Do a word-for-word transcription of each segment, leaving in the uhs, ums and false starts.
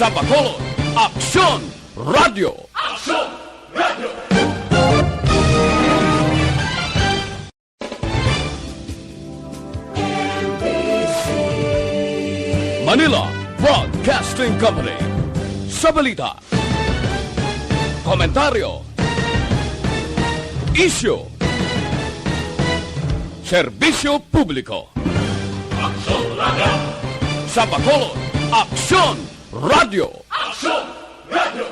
Sa Bacolod, Aksyon Radyo. Aksyon Radyo. Manila Broadcasting Company. Sa balita, komentaryo, isyu, serbisyo publiko. Aksyon Radyo. Sa Bacolod, Aksyon Radyo. Aksyon Radyo.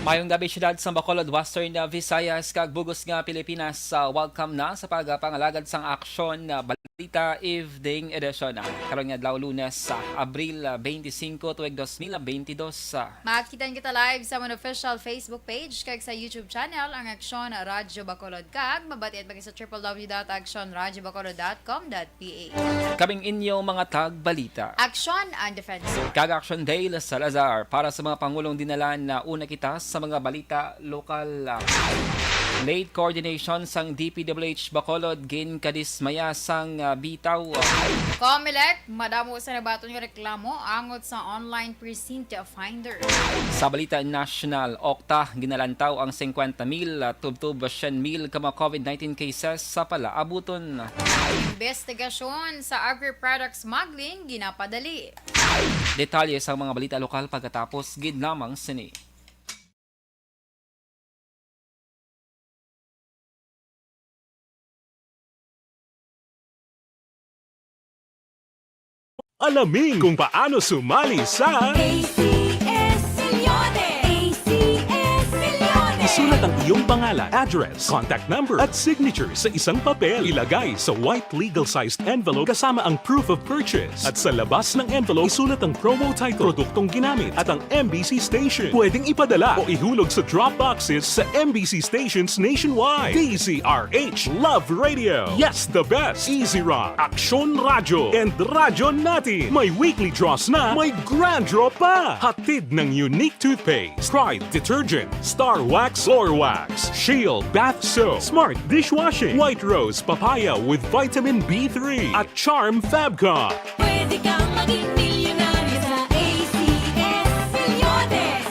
Mayong gabi, siyudad sang Bacolod, Western Visayas, kag bug-os nga Pilipinas. Ah, welcome na sa pagpangalagad sang Aksyon, ah, Balita Evening Edition. Ah, karon nga adlaw, Lunes, ah, Abril, ah, twenty-five, tuig dos mil twenty-two. Ah, Makita kita live sa amon official Facebook page kag sa YouTube channel, ang Aksyon Radyo Bacolod, kag mabatian pa sa triple W dot aksyon radyo bacolod dot com dot P H. Kaming inyo mga tagbalita. Aksyon and Defense. Kag Aksyon Dale Salazar. Para sa mga pangulong dinalan, nauna kita sa mga balita lokal. Late coordination sang D P W H Bacolod, ginkadismaya sang, ah, bitaw. Comelec, madamo sa nabaton nga reklamo angot sa online precinct finder. Sa balita nasyonal, okta, ginalantaw ang singkwenta mil, ah, tubtob syen mil ka mga COVID nineteen cases sa palaabuton. Investigasyon sa agri-product smuggling ginapadali. Detalye sa mga balita lokal pagkatapos gid lamang sini. Alamin kung paano sumali sa A C S Milyones. A C S Milyones. Isulat ang iyong pangalan, address, contact number, at signature sa isang papel. Ilagay sa white legal-sized envelope kasama ang proof of purchase. At sa labas ng envelope, isulat ang promo title, produktong ginamit, at ang M B C station. Pwedeng ipadala o ihulog sa drop boxes sa M B C stations nationwide. D Z R H Love Radio. Yes, the best. Easy Rock, Aksyon Radyo, and Radyo Natin. May weekly draws na, may grand draw pa. Hatid ng Unique Toothpaste, Pride Detergent, Star Wax, Floor Wax, Shield Bath Soap, Smart Dishwashing, White Rose Papaya with Vitamin B three, at Charm Fabcon. Pwede kang maging milyonaryo sa A C S Milyones.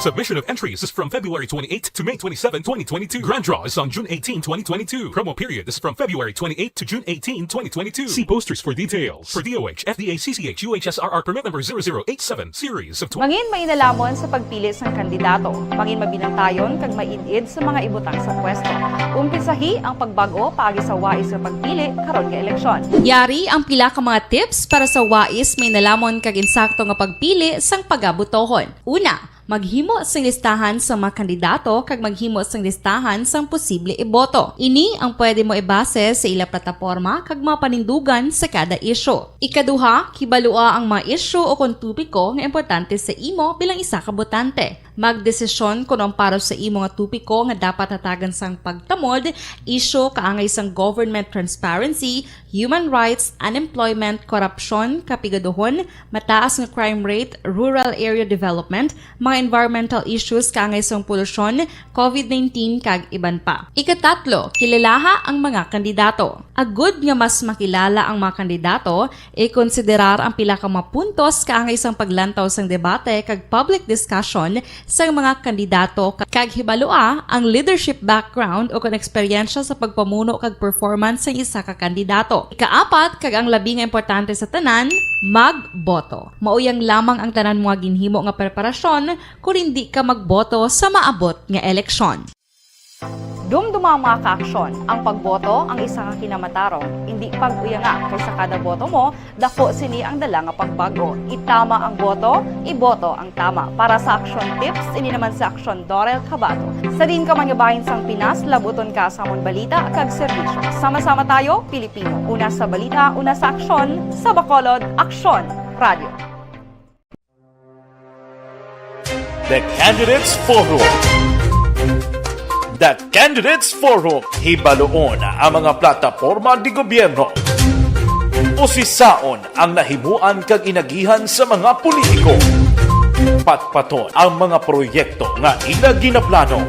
Submission of entries is from February twenty-eight to May twenty-seven, twenty twenty-two. Grand draw is on June eighteen, twenty twenty-two. Promo period is from February twenty-eight to June eighteen, twenty twenty-two. See posters for details. For D O H, F D A, C C H, U H S R R permit number zero zero eight seven, series of twenty. Mangin mainalhamon sa pagpili sang kandidato. Mangin mabinantayon kag maid-id sa mga ibutang sa pwesto. Umpisahi ang pagbag-o paagi sa wais nga pagpili karon nga eleksyon. Yari ang pila ka mga tips para sa wais, mainalamon kag insakto nga pagpili sang pagabotohon. Una, maghimo sing listahan sa mga kandidato kag maghimo sing listahan sang posible iboto. Ini ang pwede mo ibase sa ila plataporma kag mga panindugan sa kada isyu. Ikaduha, kibalua ang mga isyu o kon topiko nga importante sa imo bilang isa ka botante. Magdesisyon kon ang para sa imo nga topiko nga dapat hatagan sang pagtamod, isyu kaangay sang government transparency, human rights, unemployment, korupsyon, kapigaduhon, mataas nga crime rate, rural area development, mga environmental issues kaangay sang polusyon, COVID nineteen, kag iban pa. Ikatatlo, kilalaha ang mga kandidato. Agud nga mas makilala ang mga kandidato, ikonsiderar ang pila ka mga puntos kaangay sang paglantaw sang debate kag public discussion sang mga kandidato, ka-, kag hibalua ang leadership background o kon eksperyensya sa pagpamuno kag performance sang isa ka kandidato. Ikaapat, kag ang labi nga importante sa tanan, magboto. Mao yang lamang ang tanan mo nga ginhimo nga preparasyon kon indi ka magboto sa maabot nga eleksyon. Dumduma, mga kaaksyon, ang pagboto ang isa ka kinamatarong. Indi pag-uyanga, kay sa kada boto mo, dako sini ang dala nga pagbag-o. Itama ang boto, iboto ang tama. Para sa Aksyon Tips, ini naman si Aksyon Dorel Cabato. Sa diin ka man nga bahin sang Pinas, labuton ka sa amon balita kag serbisyo. Sama-sama tayo, Pilipino. Una sa balita, una sa aksyon, sa Bacolod, Aksyon Radio. The Candidates Forum. The Candidates Forum. Hibaluon ang mga plataporma de gobierno. Usisaon ang nahimuan kag inagihan sa mga politiko. Patpaton ang mga proyekto nga ila ginaplano.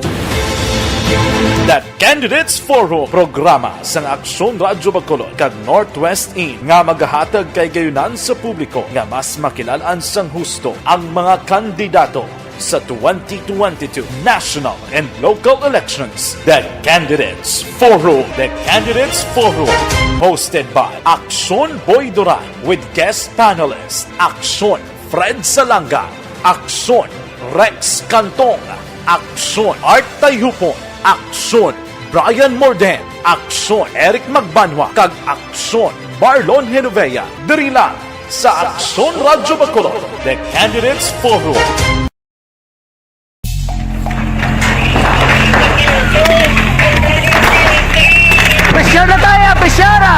The Candidates Forum, programa sang Aksyon Radyo Bacolod kag Northwest Inn nga magahatag kay gayunan sa publiko nga mas makilalan sang husto ang mga kandidato sa twenty twenty-two national and local elections. The Candidates Forum. The Candidates Forum, hosted by Aksyon Boy Duran with guest panelist Aksyon Fred Salanga, Aksyon Rex Cantong, Aksyon Art Tayhupon, Aksyon Brian Morden, Aksyon Eric Magbanwa, kag Aksyon Marlon Genovea. Diri lang sa Aksyon Radyo Bacolod, The Candidates Forum. Presyar na tayo, presyar na!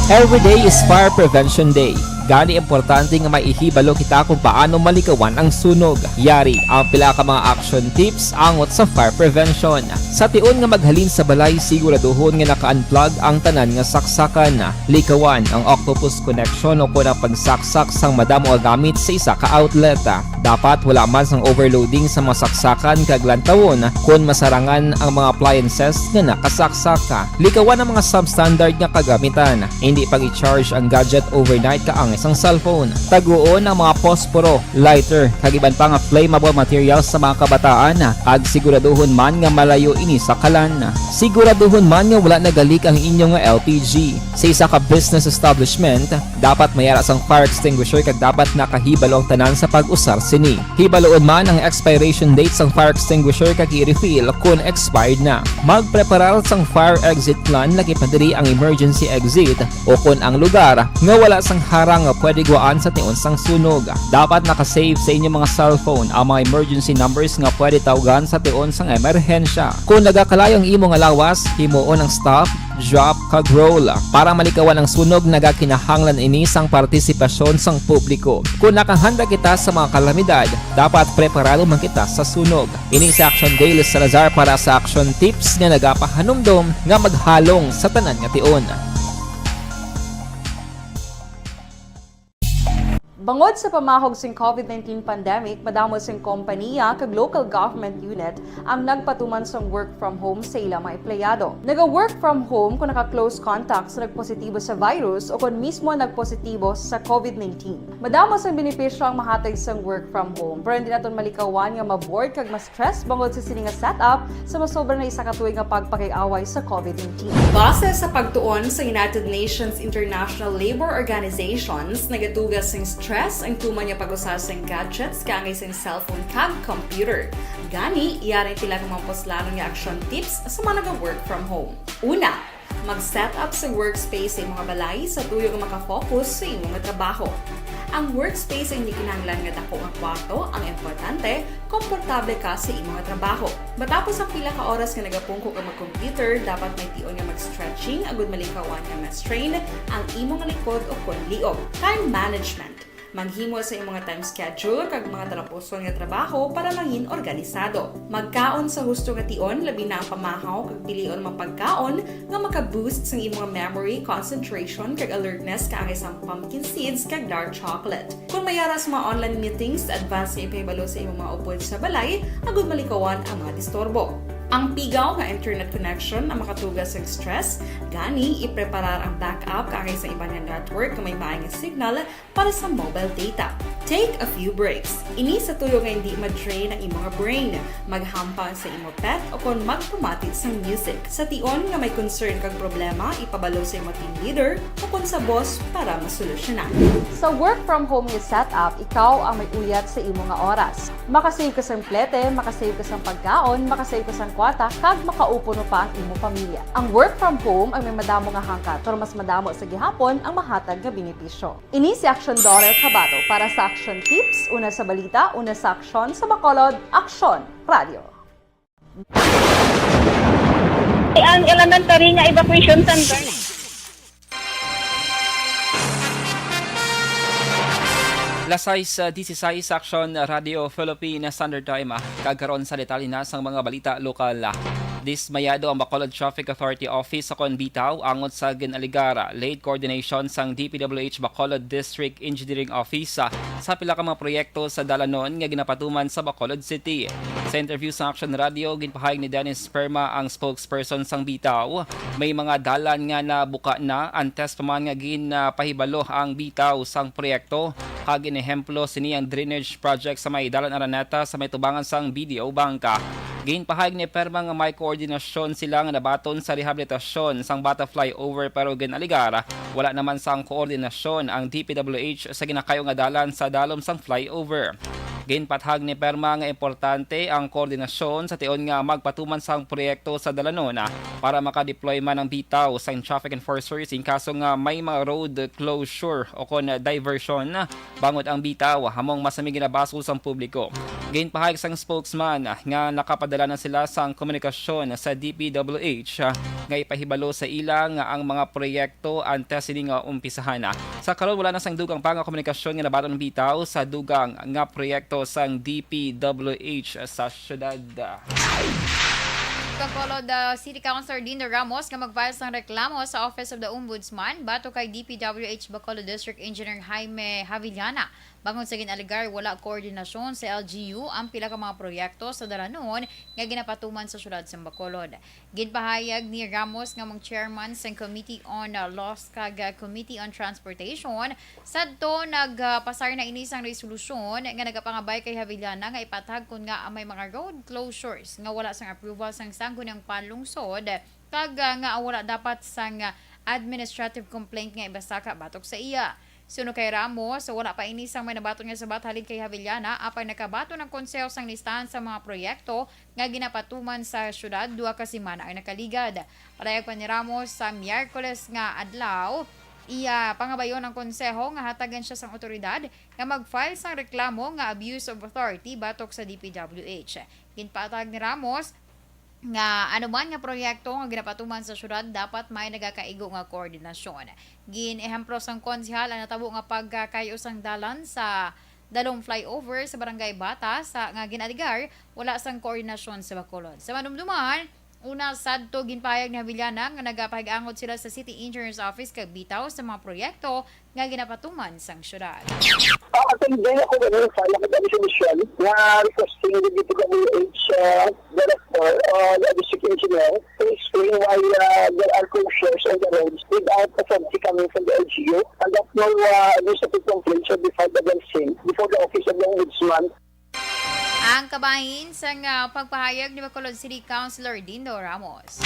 Every day is Fire Prevention Day. Gani, importante nga may ihibalo kita kung paano malikawan ang sunog. Yari ang pila ka mga action tips angot sa fire prevention. Sa tion nga maghalin sa balay, siguraduhon nga naka-unplug ang tanan nga saksakan. Likawan ang octopus connection o kon ang pagsaksak sang madamo nga gamit sa isa ka outlet. Dapat wala man sang overloading sa mga saksakan kag lantawon kon masarangan ang mga appliances nga nakasaksak. Likawan ang mga substandard nga kagamitan. Hindi pag-i-charge ang gadget overnight kaangay sang cellphone. Taguon ang mga posporo, lighter, kag iban pa nga flammable materials sa mga kabataan, kag siguraduhon man nga malayo ini sa kalan. Siguraduhon man nga wala nagalik ang inyo nga L P G. Sa isa ka business establishment, dapat may ara sang fire extinguisher kag dapat nakahibalo ang tanan sa pag-usar sini. Hibaluon man ang expiration date sang fire extinguisher kag i-refill kon expired na. Magpreparar sang fire exit plan, laki pa diri ang emergency exit o kon ang lugar nga wala sang harang nga pwede gwaan sa tion sang sunog. Dapat naka-save sa inyo mga cellphone ang mga emergency numbers nga pwede tawgan sa tion sang emerhensya. Kon nagakalayo ang imo nga lawas, himuon ang stop, drop, kag roll. Para malikawan ang sunog, nagakinahanglan ini sang partisipasyon sang publiko. Kon nakahanda kita sa mga kalamidad, dapat preparado man kita sa sunog. Ini si Action Dale Salazar para sa Action Tips nga nagapahanumdom nga maghalong sa tanan nga tion. Bangod sa pamahog sing COVID nineteen pandemic, madamo sing kompaniya kag local government unit ang nagpatuman sang work from home sa ila mga empleyado. Naga-work from home kung naka-close contact sa nagpositibo sa virus o kon mismo nagpositibo sa COVID nineteen. Madamo sang benepisyo ang mahatag sang work from home, pero hindi naton malikawan nga ma-bored kag ma-stress bangod sa sini nga setup sa masobra na isa ka tuig nga pagpakig-away sa COVID nineteen. Base sa pagtuon sa United Nations International Labor Organizations, nagatuga sing stress ang tuman nga pag-usa sing gadgets kaangay sing cellphone kag computer. Gani, yari ang pila ka mga puslanon nga action tips sa mga naga-work from home. Una, mag-set up sa workspace sa imong balay sa tuyo nga maka-focus sa imong trabaho. Ang workspace ay hindi kinahanglan nga dako nga kwarto. Ang importante, komportable ka sa imong trabaho. Matapos ang pila ka oras nga nagapungko ka mag-computer, dapat may tion nga mag-stretching agud malikawan nga ma-strain ang imong likod o kon liog. Time management. Maghimo sa imong time schedule kag mga talapuson nga trabaho para mangin organisado. Magkaon sa husto nga tion, labi na ang pamahaw kag pilion mga pagkaon nga maka-boost sang imong memory, concentration, kag alertness kaangay sang pumpkin seeds kag dark chocolate. Kung may ara sa mga online meetings, advance nga ipahibalo sa imong mga upod sa balay agud malikawan ang mga disturbo. Ang pigaw nga internet connection ang makatuga sang stress, gani ipreparar ang backup kaangay sa iban nga network nga may maayo nga signal para sa mobile data. Take a few breaks. Ini sa tuyo nga hindi ma-drain ang imo nga brain. Maghampang sa imo pet o kon magpamati sang music. Sa tion nga may concern kag problema, ipabalo sa imo team leader o kon sa boss para masolusyonan. Sa work from home nga setup, ikaw ang may uyat sa imo nga oras. Makasave ka sang plete, makasave ka sang pagkaon, makasave ka sang kwarta, kag makaupuno pa ang imo pamilya. Ang work from home ang may madamo nga hangkat, pero mas madamo sa gihapon ang mahatag nga benepisyo. Ini si Aksyon Dorel Cabato para sa Aksyon Tips, una sa balita, una sa aksyon, sa Bacolod, Aksyon Radio. Ang elementary nga evacuation center. Las sais, ah, dieciséis, Aksyon Radio Philippine Standard Time, ah, kag karon sa detalye na sang mga balita lokal. Dismayado ang Bacolod Traffic Authority Office sa kon bitaw angot sa gin-alegar late coordination sang D P W H Bacolod District Engineering Office, ah, sa pila ka mga proyekto sa dalanon nga ginapatuman sa Bacolod City. Sa interview sa Action Radio, ginpahayag ni Dennis Perma, ang spokesperson sang bitaw, may mga dalan nga nabuka na, antes pa man nga ginpahibalo ang bitaw sang proyekto. Kag inehemplo sini ang drainage project sa may Dalan Araneta sa may tubangan sang B D O Bangka. Ginpahayag ni Perma nga may koordinasyon sila nga nabaton sa rehabilitasyon sang Bata Flyover, pero gin-alegar wala naman sang koordinasyon ang D P W H sa ginakayo nga dalan sa dalom sang flyover. Ginpathag ni Perma nga importante ang koordinasyon sa tion nga magpatuman sang proyekto sa dalanon, ah, para maka-deploy man ang bitaw sang traffic enforcers in kaso nga may mga road closure o kon diversion, bangod ang bitaw hamong masami ginabasol sang publiko. Ginpahayag sang spokesman nga nakapadala na sila sang komunikasyon sa D P W H nga ipahibalo sa ila nga ang mga proyekto antes sini nga umpisahan. Sa karon, wala na sang dugang pa nga komunikasyon nga nabaton bitaw sa dugang nga proyekto sang D P W H sa syudad. Bacolod, uh, City Councilor Dindo Ramos nga mag-file sang reklamo sa Office of the Ombudsman batok kay D P W H Bacolod District Engineer Jaime Javillana. Bangod sa gin-alegar, wala koordinasyon sa L G U ang pila ka mga proyekto sa dalanon nga ginapatuman sa siyudad sang Bacolod. Ginpahayag ni Ramos nga mang chairman sang Committee on, uh, Laws kag, uh, Committee on Transportation, sadto nagpasar na ini sang resolusyon nga nagapangabay kay Javillana nga ipatag kon ngaa may mga road closures nga wala sang approval sang Sangguniang Panlungsod kag, uh, nga wala dapat sang, uh, administrative complaint nga ibasaka batok sa iya. Suno kay Ramos, wala pa ini sang may nabaton nga subat halin kay Javillana, apang nakabaton ang konseho sang listahan sa mga proyekto nga ginapatuman sa syudad duha ka semana ang nakaligad. Padayag pa ni Ramos, sa Miyerkules nga adlaw, iya pangabayon ang konseho nga hatagan siya sang awtoridad nga mag-file sang reklamo nga abuse of authority batok sa D P W H. Ginpatag ni Ramos nga anuman nga proyekto nga ginapatuman sa syudad dapat may nagakaigo nga koordinasyon. Gin-ehemplo sang konsehal ang natabo nga pagkakayo sang dalan sa dalong flyover sa Barangay Bata sa nga gin-alegar wala sang koordinasyon sa Bacolod. Sa madumduman, una sadto ginpahayag ni Javillana nga nagapahig-angot sila sa City Engineers Office kag bitaw sa mga proyekto nga ginapatuman sang syudad. Ah, actually, dili ako ganun sa nagdali solusyon nga requesting the D P W H, uh, director, uh, the district engineer to explain why, uh, there are closures on the roads without authority coming from the L G U. And that no, uh, administrative complaints should be filed against him before the office of the ombudsman. Ang kabahin sang, ah, pagpahayag ni Bacolod City Councilor Dindo Ramos.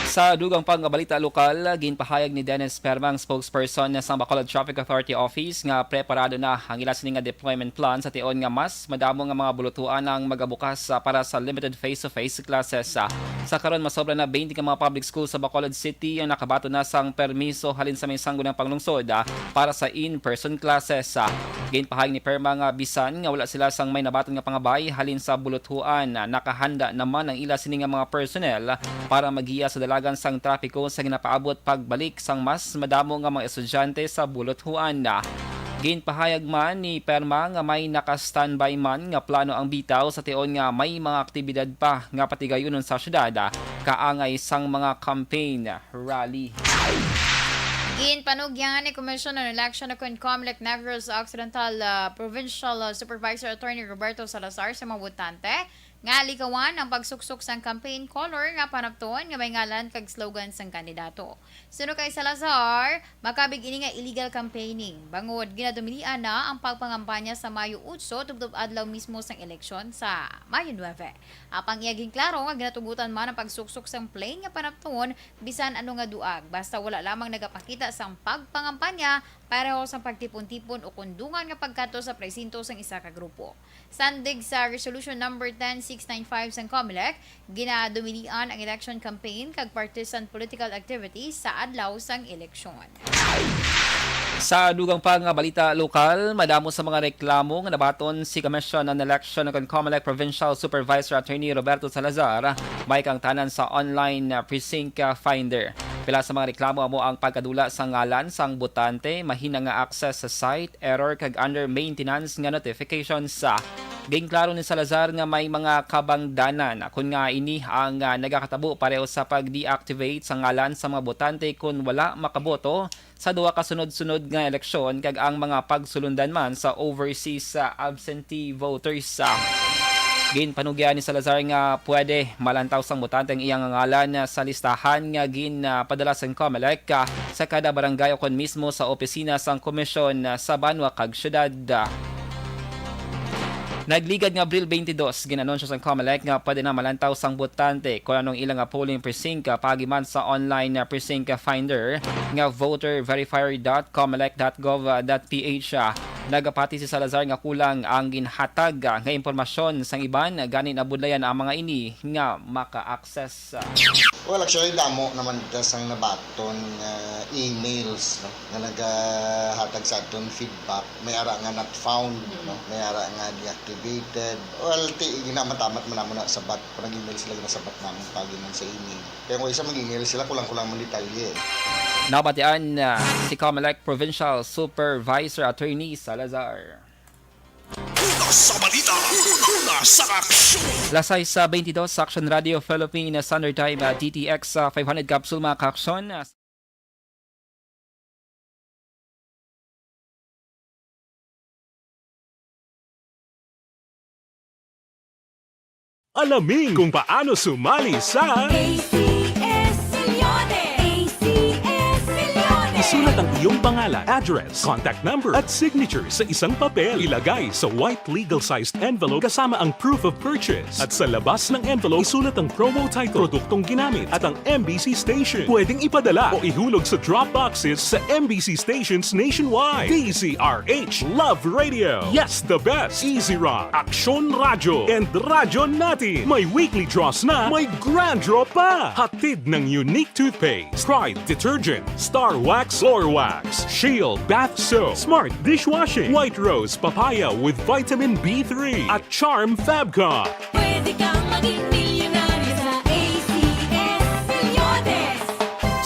Sa dugang pa nga balita lokal, ginpahayag ni Dennis Perma, ang spokesperson sa Bacolod Traffic Authority Office, nga preparado na ang ila sini nga deployment plan sa tion nga mas madamo nga mga bulutuan ang magabukas, ah, para sa limited face-to-face classes. Ah, sa karon, masobra na twenty ka mga public schools sa Bacolod City ang nakabaton na sang permiso halin sa may Sangguniang Panglungsod, ah, para sa in-person classes. Ah, ginpahayag ni Perma nga bisan nga wala sila sang may nabaton nga pangabay halin sa buluthuan, ah, nakahanda naman ang ila sini nga mga personnel para maggiya sa dalagan sang trapiko sa ginapaabot pagbalik sang mas madamo nga mga estudyante sa buluthuan. Ginpahayag man ni Perma nga may naka-standby man nga plano ang bitaw sa tion nga may mga aktibidad pa nga patigayunon sa syudad, ah, kaangay sang mga campaign rally. Ginpanugyan ni Commission on Election o kon Comelec Negros Occidental, ah, Provincial, ah, Supervisor Attorney Roberto Salazar sa mga botante nga likawan ang pagsuksok sang campaign color nga panapton nga may ngalan kag slogan sang kandidato. Suno kay Salazar, makabig ini nga illegal campaigning, bangod ginadumilian na ang pagpangampanya sa Mayo otso tubtob adlaw mismo sang eleksyon sa Mayo nuebe. Apang iya ginklaro nga ginatugutan man ang pagsuksok sang plain nga panapton bisan ano nga duag, basta wala lamang nagapakita sang pagpangampanya pareho sang pagtipon-tipon o kon dungan nga pagkadto sa presinto sang isa ka grupo. Sandig sa Resolution Number ten six nine five sang Comelec, ginadumilian ang election campaign kag partisan political activities sa adlaw sang eleksyon. Sa dugang pa nga balita lokal, madamo sa mga reklamo nga nabaton si Commission on Election o kon Comelec Provincial Supervisor Attorney Roberto Salazar, may kaangtanan sa online, ah, precinct, ah, finder. Pila sa mga reklamo amo ang pagkadula sa ngalan sang botante, mahina nga access sa site, error kag under maintenance nga notifications. Ginklaro ni Salazar nga may mga kabangdanan kon nga ini ang, ah, nagakatabo pareho sa pag-deactivate sa ngalan sa mga botante kon wala makaboto sa duha ka sunod-sunod nga eleksyon kag ang mga pagsulundan man sa overseas, ah, absentee voters. Ah, ginpanugyan ni Salazar nga pwede malantaw sang botante ang iyang ngalan, ah, sa listahan nga ginpadala sang Comelec, ah, sa kada barangay o kon mismo sa opisina sang komisyon, ah, sa banwa kag syudad. Nagligad nga Abril twenty-two, gin-anunsyo sang Comelec nga pwede na malantaw sang botante kon anong ila nga polling precinct, ah, paagi man sa online, ah, precinct, ah, finder nga voter verifier dot comelec dot gov dot ph. Ah, nagapati si Salazar nga kulang ang ginhatag, ah, nga impormasyon sang iban, ah, gani nabudlayan ang mga ini nga maka-access. Well, actually, damo naman ta sang nabaton nga emails, no, nga nagahatag sa aton feedback. May ara nga not found, no? May ara nga deactivated. Well, ti, ginamatamat man namo na sabat. Kung nag-email sila, ginasabat namon paagi man sa email. Kaya kung isa mag-email sila, kulang-kulang man detalye. Nabatian, ah, si Comelec Provincial Supervisor Attorney Salazar. Una sa balita, una sa aksyon. Las sais sa twenty-two sa Action Radio Philippines Standard Time, ah, D T X, ah, five hundred capsule, mga ka-aksyon. Alamin kung paano sumali sa A C S Millones! A C S Millones! Isulat ang iyong pangalan, address, contact number, at signature sa isang papel. Ilagay sa white legal-sized envelope kasama ang proof of purchase. At sa labas ng envelope, isulat ang promo title, produktong ginamit, at ang M B C station. Pwedeng ipadala o ihulog sa drop boxes sa M B C stations nationwide. D Z R H Love Radio. Yes, the best. Easy Rock, Aksyon Radyo, and Radyo Natin. May weekly draws na, may grand draw pa. Hatid ng Unique Toothpaste, Pride Detergent, Star Wax, Floor Wax, Shield Bath Soap, Smart Dishwashing, White Rose Papaya with Vitamin B three, at Charm Fabcon. Pwede kang maging milyonaryo sa A C S Millones.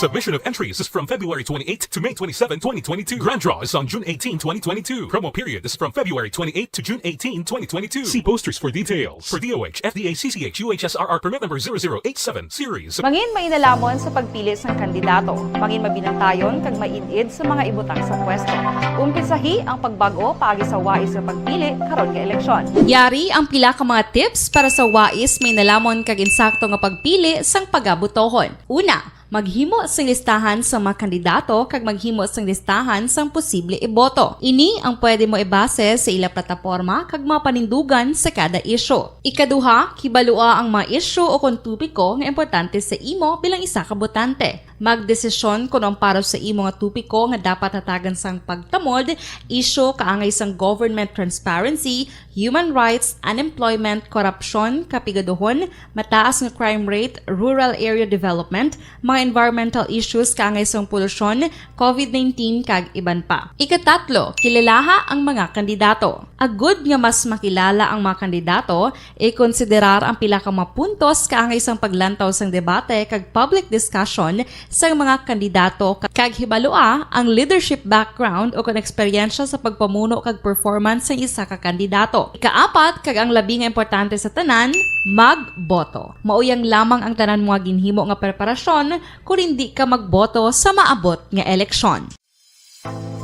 Submission of entries is from February twenty-eighth to May twenty-seven, twenty twenty-two. Grand draw is on June eighteen, twenty twenty-two. Promo period is from February twenty-eighth to June eighteen, twenty twenty-two. See posters for details. For D O H, F D A, C C H, U H S R R permit number zero zero eight seven series. Mangin mainalamon sa pagpili sang kandidato. Mangin mabinantayon kag maid-id sa mga ibutang sa pwesto. Umpisahi ang pagbag-o paagi sa wais nga pagpili karon nga eleksyon. Yari ang pila ka mga tips para sa wais, may nalamon kag insakto nga pagpili sang pagabotohon. Una, maghimo sing listahan sa mga kandidato kag maghimo sing listahan sang posible iboto. Ini ang pwede mo ibase sa ila plataporma kag mga panindugan sa kada isyu. Ikaduha, kibalua ang mga isyu o kon topiko nga importante sa imo bilang isa ka botante. Magdesisyon kon ang para sa imo nga topiko nga dapat hatagan sang pagtamod, isyu kaangay sang government transparency, human rights, unemployment, korupsyon, kapigaduhon, mataas nga crime rate, rural area development, mga environmental issues kaangay sang polusyon, covid nineteen, kag iban pa. Ikatatlo, kilalaha ang mga kandidato. Agud nga mas makilala ang mga kandidato, ikonsiderar ang pila ka mga puntos kaangay sang paglantaw sang debate kag public discussion sang mga kandidato, kag hibalua ang leadership background o kon eksperyensya sa pagpamuno kag performance sang isa ka kandidato. Ikaapat, kag ang labi nga importante sa tanan, magboto. Mauyang lamang ang tanan mo nga ginhimo nga preparasyon kon indi ka magboto sa maabot nga eleksyon.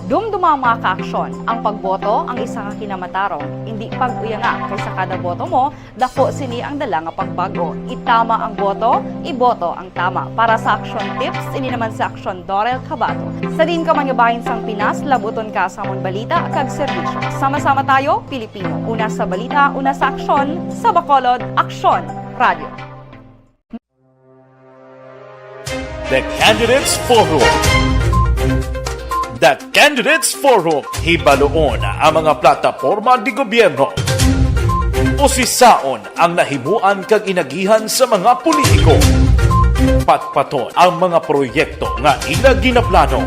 Dumduma, mga kaaksyon, ang pagboto ang isa ka kinamatarong, indi pag-uyanga, kay sa kada boto mo, dako sini ang dala nga pagbago. Itama ang boto, iboto ang tama. Para sa Aksyon Tips, ini naman si Aksyon Dorel Cabato. Sa diin ka man nga bahin sang Pinas, labuton ka sa amon balita kag serbisyo. Sama-sama tayo, Pilipino. Una sa balita, una sa aksyon, sa Bacolod, Aksyon Radio. The Candidates Forum. The Candidates Forum, hibaluon ang mga plataporma de gobyerno. Usisaon ang nahimuan kag inagihan sa mga politiko. Patpaton ang mga proyekto nga ila ginaplano.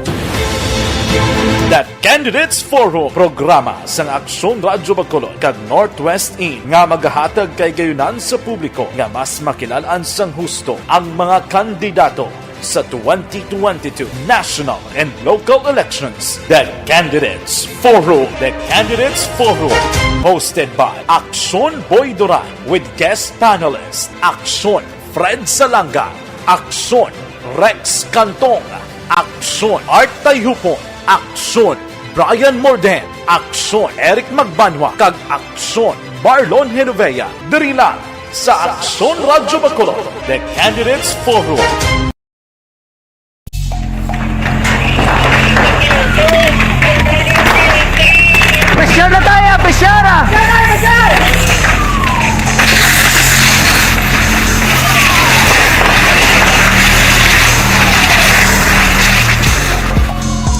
The Candidates Forum, programa sang Aksyon Radyo Bacolod kag Northwest In nga magahatag kahigayonan sa publiko nga mas makilal-an sang husto ang mga kandidato. Sa twenty twenty-two national and local elections, the Candidates Forum. The Candidates Forum, hosted by Aksyon Boy Duran with guest panelist Aksyon Fred Salanga, Aksyon Rex Cantong, Aksyon Art Tayhupon, Aksyon Brian Morden, Aksyon Eric Magbanwa, kag Aksyon Marlon Genovea. Diri lang sa Aksyon Radyo Bacolod, The Candidates Forum. Pressure na tayo! Pressure!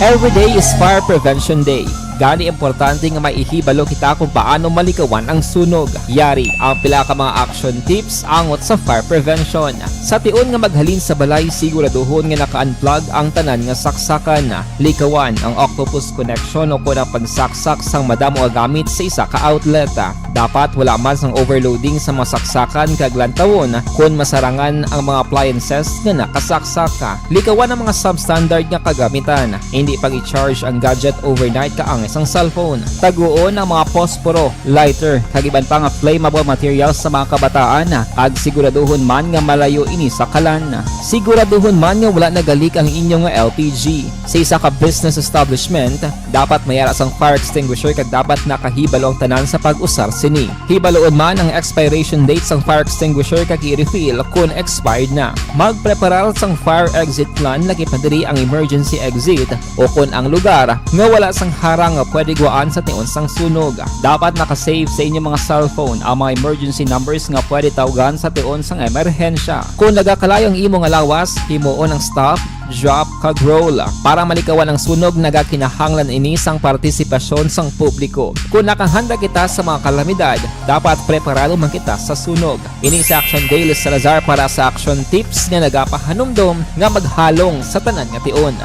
Every day is Fire Prevention Day. Gani importante nga may ihibalo kita kung paano malikawan ang sunog. Yari ang pila ka mga action tips angot sa fire prevention. Sa tion nga maghalin sa balay, siguraduhon nga naka-unplug ang tanan nga saksakan. Likawan ang octopus connection o kon ang pagsaksak sang madamo nga gamit sa isa ka outlet. Dapat wala man sang overloading sa mga saksakan kag lantawon kon masarangan ang mga appliances nga nakasaksak. Likawan ang mga substandard nga kagamitan. Hindi pag-i-charge ang gadget overnight kaangay sang cellphone. Taguon ang mga posporo, lighter, kag iban pa nga flammable materials sa mga kabataan, kag siguraduhon man nga malayo ini sa kalan. Siguraduhon man nga wala nagalik ang inyo nga L P G. Sa isa ka business establishment, dapat may ara sang fire extinguisher kag dapat nakahibalo ang tanan sa pag-usar sini. Hibaloon man ang expiration date sang fire extinguisher kag i-refill kon expired na. Magpreparar sang fire exit plan, lakip na diri ang emergency exit o kon ang lugar nga wala sang harang nga pwede guwaan sa tion sang sunog. Dapat naka-save sa inyo mga cellphone ang mga emergency numbers nga pwede tawgan sa tion sang emerhensya. Kon nagakalayo ang imo nga lawas, himuon ang stop, drop, kag roll. Para malikawan ang sunog, nagakinahanglan ini sang partisipasyon sang publiko. Kon nakahanda kita sa mga kalamidad, dapat preparado man kita sa sunog. Ini si Action Dale Salazar para sa Action Tips nga nagapahanumdom nga maghalong sa tanan nga tion.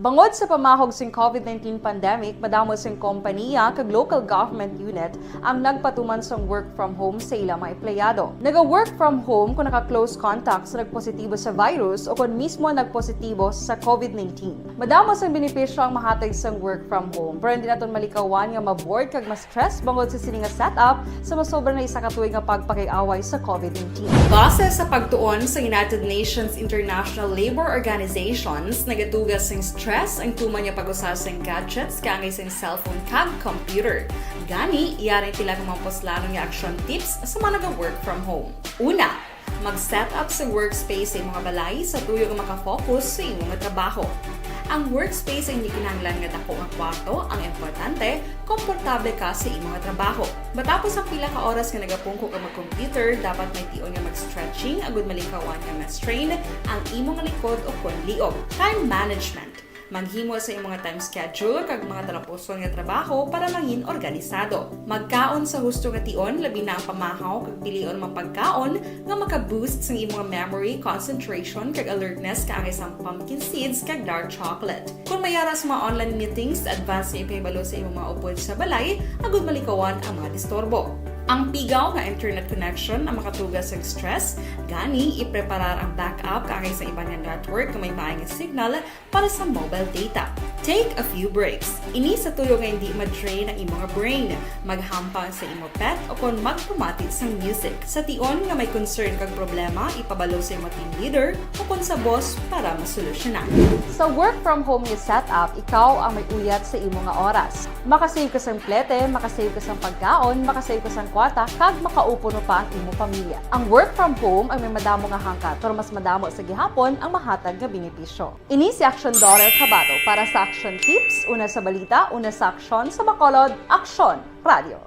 Bangod sa pamahog sing COVID nineteen pandemic, madamo sing kompaniya kag local government unit ang nagpatuman sang work from home sa ila mga empleyado. Naga-work from home kon naka-close contact sa nagpositibo sa virus o kon mismo nagpositibo sa COVID nineteen. Madamo sang benepisyo ang mahatag sang work from home, pero hindi naton malikawan nga ma-bored kag ma-stress bangod sa sini nga setup sa masobra na isa ka tuig nga pagpakig-away sa COVID nineteen. Base sa pagtuon sa United Nations International Labour Organizations, nagatuga sing stress ang tuman nga pag-usa sing gadgets kaangay sing cellphone kag computer. Gani, yari ang pila ka mga puslanon nga action tips sa mga naga-work from home. Una, mag-set up sa workspace sa imo nga balay sa tuyo nga maka-focus sa imo nga trabaho. Ang workspace ang hindi kinahanglan nga dako nga kwarto, ang importante, komportable ka sa imo nga trabaho. Matapos ang pila ka oras nga nagapungko ka mag-computer, dapat may tion nga mag-stretching agud malikawan nga ma-strain ang imo nga likod o kon liog. Time management. Maghimo sa imo nga time schedule kag mga talapuson nga trabaho para mangin organisado. Magkaon sa husto nga tion, labi na ang pamahaw kag pilion man pagkaon nga maka-boost sang imo nga memory, concentration, kag alertness kaangay sang pumpkin seeds kag dark chocolate. Kon may ara sa mga online meetings, advance nga ipahibalo sa imo mga upod sa balay agud malikawan ang mga disturbo. Ang pigaw nga internet connection ang makatuga sang stress, gani ipreparar ang backup kaangay sa iban nga network nga may maay nga signal para sa mobile data. Take a few breaks. Ini sa tuyo nga hindi ma-drain ang imo nga brain. Maghampang sa imo pet o kon magpamati sang music. Sa tion nga may concern kag problema, ipabalo sa imo team leader o kon sa boss para masolusyonan. Sa work from home nga setup, ikaw ang may uyat sa imo nga oras. Makasave ka sang plete, makasave ka sang pagkaon, makasave ka sang kwarta, kag makaupuno pa ang imo pamilya. Ang work from home ay may madamo nga hangkat, pero mas madamo sa gihapon ang mahatag nga benepisyo. Ini si Action Daughter Kabato para sa Action Tips, una sa balita, una sa aksyon, sa Bacolod, Aksyon Radio.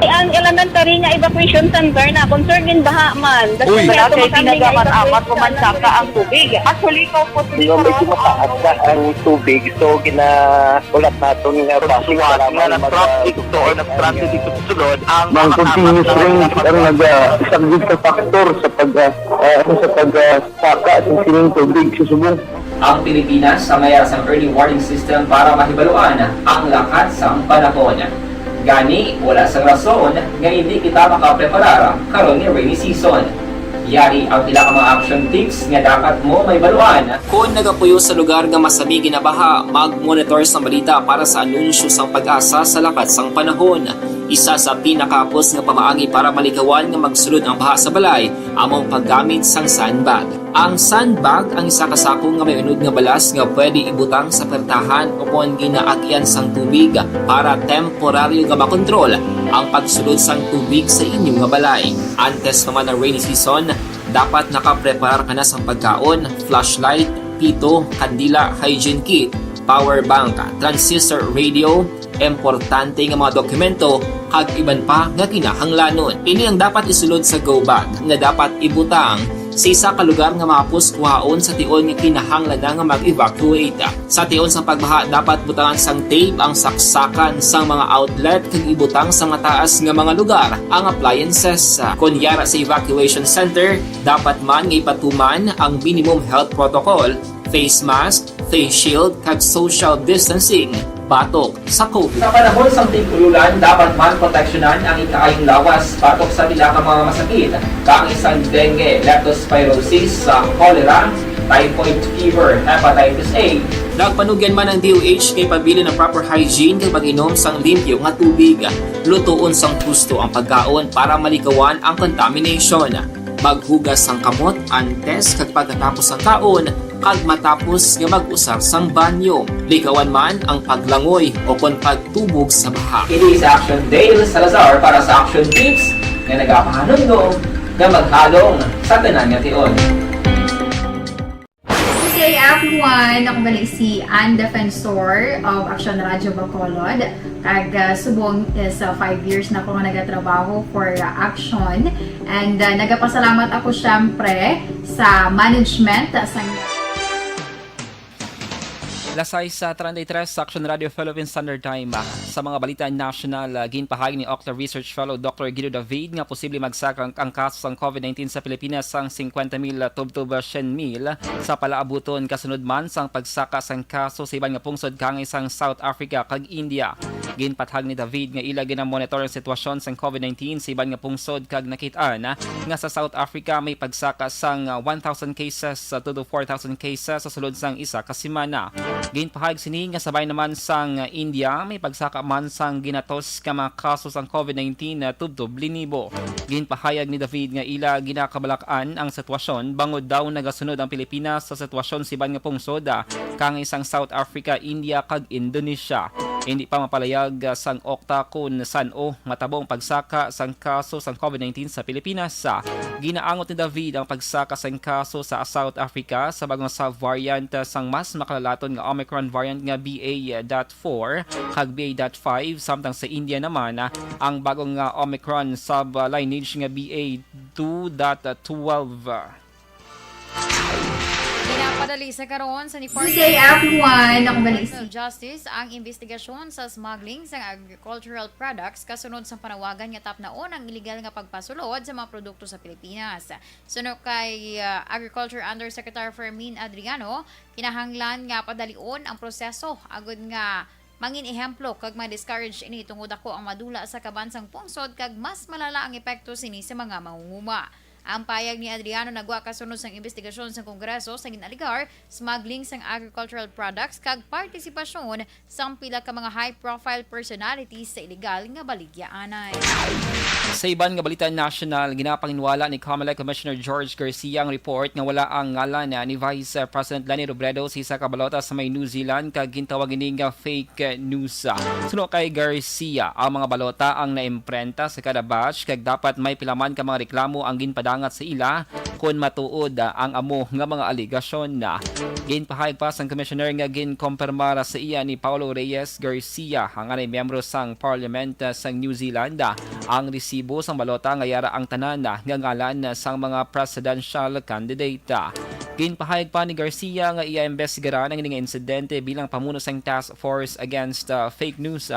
Ang elementary nga evacuation center na concern gin baha man. Uy, wala kay ginagamat-amat ko man saka ang tubig. Actually, ko po. Medyo mataas na ang tubig, so ginahulat naton nga traffic para nga mag-, traffic to or nag-traffic dito sa sulod ang mga continuous rain ang nag-, ah, isang big factor sa pag, ah, ah, sa pag, ah, saka sa sining tubig sa subong. Ang Pilipinas ang may sang early warning system para mahibaluan ang lakat sang panahon. Gani, wala sang rason nga hindi kita makapreparar karon nga rainy season. Yari ang pila ka mga action tips nga dapat mo mahibaluan. Kon nagapuyo sa lugar nga masami ginabaha, mag-monitor sang balita para sa anunsyo sang PAGASA sa lakat sang panahon. Isa sa pinakahapos nga pamaagi para malikawan nga magsulod ang baha sa balay amo ang paggamit sang sandbag. Ang sandbag ang isa ka sako nga may unod nga balas nga pwede ibutang sa pertahan o kon ginaagyan sang tubig para temporaryo nga makontrol ang pagsulod sang tubig sa inyo nga balay. Antes pa man ang rainy season, dapat nakapreparar ka na sang pagkaon, flashlight, pito, kandila, hygiene kit, power bank, transistor radio, importante nga mga dokumento, kag iban pa nga kinahanglanon. Ini ang dapat isulod sa go bag nga dapat ibutang sa isa ka lugar nga mahapos kuhaon sa tion nga kinahanglan na nga mag-evacuate. Sa tion sang pagbaha, dapat butangan sang tape ang saksakan sang mga outlet kag ibutang sa mataas nga mga lugar ang appliances. Kon yara sa evacuation center, dapat man nga ipatuman ang minimum health protocol, face mask, face shield, kag social distancing batok sa COVID. Sa panahon sang tig-ululan, dapat man proteksyonan ang ikaayong lawas batok sa pila ka mga masakit, kaangay sang dengue, leptospirosis, sa cholera, typhoid fever, hepatitis A. Nagpanugyan man ang D O H kay pabilin ang proper hygiene kag pag-inom sang limpyo nga tubig. Lutoon sang husto ang pagkaon para malikawan ang contamination. Maghugas sang kamot antes kag pagkatapos sang kaon kag matapos nga mag-usar sang banyo. Likawan man ang paglangoy o kon pagtubog sa baha. Ini si Action Dale Salazar para sa Action Tips nga nagapahanumdom nga maghalong sa tanan nga tion. Good day, everyone! Ako gali si Ann Defensor of Action Radio Bacolod. Kag, ah, subong is, ah, five years na ako nga nagatrabaho for, ah, Action. And, ah, nagapasalamat ako, syempre, sa management, ah, sa Alas sais treinta y tres sa Action Radio Philippine Standard Time. Sa mga balita nasyonal, ah, ginpahayag ni Okta Research Fellow Doktor Guido David nga posible magsaka ang, ang kaso sang COVID nineteen sa Pilipinas sang cincuenta mil tubtob cien mil sa palaabuton, kasunod man sang pagsaka sang kaso sa iban nga pungsod kaangay sang South Africa kag India. Ginpahayag ni David nga ila ginamonitor ang sitwasyon sang COVID nineteen sa iban nga pungsod kag nakit-an nga sa South Africa may pagsaka sang one thousand cases to four thousand cases sa sulod sang isa ka semana. Ginpahayag sini nga sabay naman sang India, may pagsaka man sang ginatos ka mga kaso sang COVID nineteen tubtob linibo. Ginpahayag ni David nga ila ginakabalak-an ang sitwasyon bangod daw nagasunod ang Pilipinas sa sitwasyon sa iban nga pungsod, ah, kaangay sang South Africa, India, kag Indonesia. Hindi pa mapalayag, ah, sang Okta kon san-o matabo ang pagsaka sang kaso sang COVID nineteen sa Pilipinas. Ginaangot ni David ang pagsaka sang kaso sa South Africa sa bag-o nga subvariant sang mas makalalaton nga Omicron variant nga B A dot four kag B A dot five, samtang sa India naman, ang bag-o nga Omicron sublineage nga B A two dot twelve. Ginapadali sa karon sa Department Good day, everyone. Ako gali si Justice ang investigasyon sa smuggling sang agricultural products kasunod sa panawagan nga tapnaon ang iligal nga pagpasulod sa mga produkto sa Pilipinas. Suno kay, ah, Agriculture Undersecretary Fermin Adriano, kinahanglan nga padalion ang proseso agud nga mangin ehemplo kag ma-discourage ini tungod ako ang madula sa kaban sang pungsod kag mas malala ang epekto sini sa mga mangunguma. Ang payag ni Adriano nagwa kasunod sang investigasyon sang Kongreso sa gin-alegar smuggling sang agricultural products kag partisipasyon sang pila ka mga high-profile personalities sa iligal nga baligyaanay. Sa iban nga balita nasyonal, ginapanginwala ni Comelec Commissioner George Garcia ang report nga wala ang ngalan ni Vice President Leni Robredo sa isa ka balota sa may New Zealand kag gintawag ini nga fake news. Suno kay Garcia, ang mga balota ang naimprenta sa kada batch kag dapat may pila man ka mga reklamo ang ginpadangat sa ila kon matuod ang amo nga mga alegasyon. Ginpahayag pa sang commissioner nga ginkompirmar sa iya ni Paulo Reyes Garcia, ang anay miyembro sang parliament sang New Zealand, ang resibo sang balota nga yara ang tanan nga ngalan sang mga presidential candidate. Ginpahayag pa ni Garcia nga iya-imbestigaran ang ini nga insidente bilang pamuno sang Task Force Against, uh, Fake News.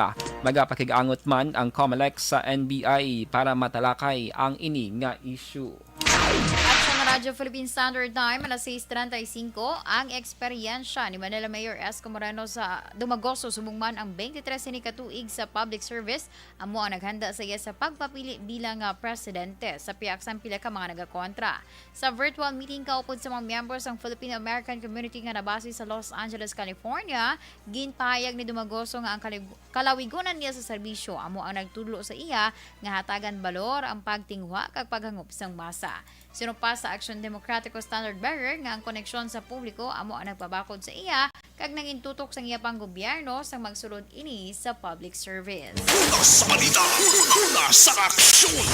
Magapakig-angot man ang Comelec sa N B I para matalakay ang ini nga issue. Action na Radyo Philippine Standard Time, alas sais treinta y cinco, ang eksperyensya ni Manila Mayor Isko Moreno sa Dumagoso subong man ang twenty-three sini ka tuig sa public service amo ang naghanda sa iya sa pagpapili bilang, ah, presidente. Sa pihak sang pila ka mga nagakontra, sa virtual meeting kaupod sa mga miyembro sang Filipino-American community nga nabase sa Los Angeles, California, ginpahayag ni Dumagoso nga ang kalig-, kalawigunan niya sa serbisyo amo ang nagtudlo sa iya nga hatagan balor ang pagtinguha kag paghangop sang masa. Suno pa sa Aksyon Demokratiko Standard Bearer nga ang koneksyon sa publiko amo ang nagpabakod sa iya kag nangin tutok sang iya pang gobyerno sang magsulod ini sa public service. Una sa balita, una sa aksyon.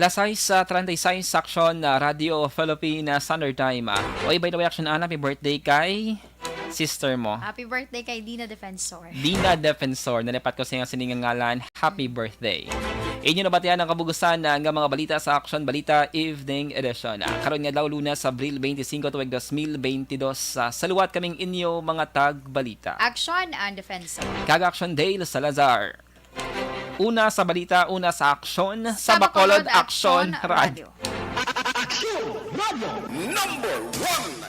Las sais treinta y seis sa Aksyon, ah, Radio Philippine, ah, Standard Time. Ah, oy, by the way, Aksyon Ana, happy birthday kay sister mo. Happy birthday kay Dina Defensor. Dina Defensor, nalipat ko sa iyang sining nga ngalan. Happy birthday. Inyo nabatian ang kabugusan, ah, nga mga balita sa Aksyon Balita Evening Edition. Ah, karon nga adlaw, Lunes, Abril twenty-cinco, tuig dos mil twenty-dos, ah, sa liwat kaming inyo mga tagbalita. Aksyon and Defensor. Kag Aksyon Dale Salazar. Una sa balita, una sa aksyon, sa Bacolod Aksyon Radio. Aksyon Radio number one.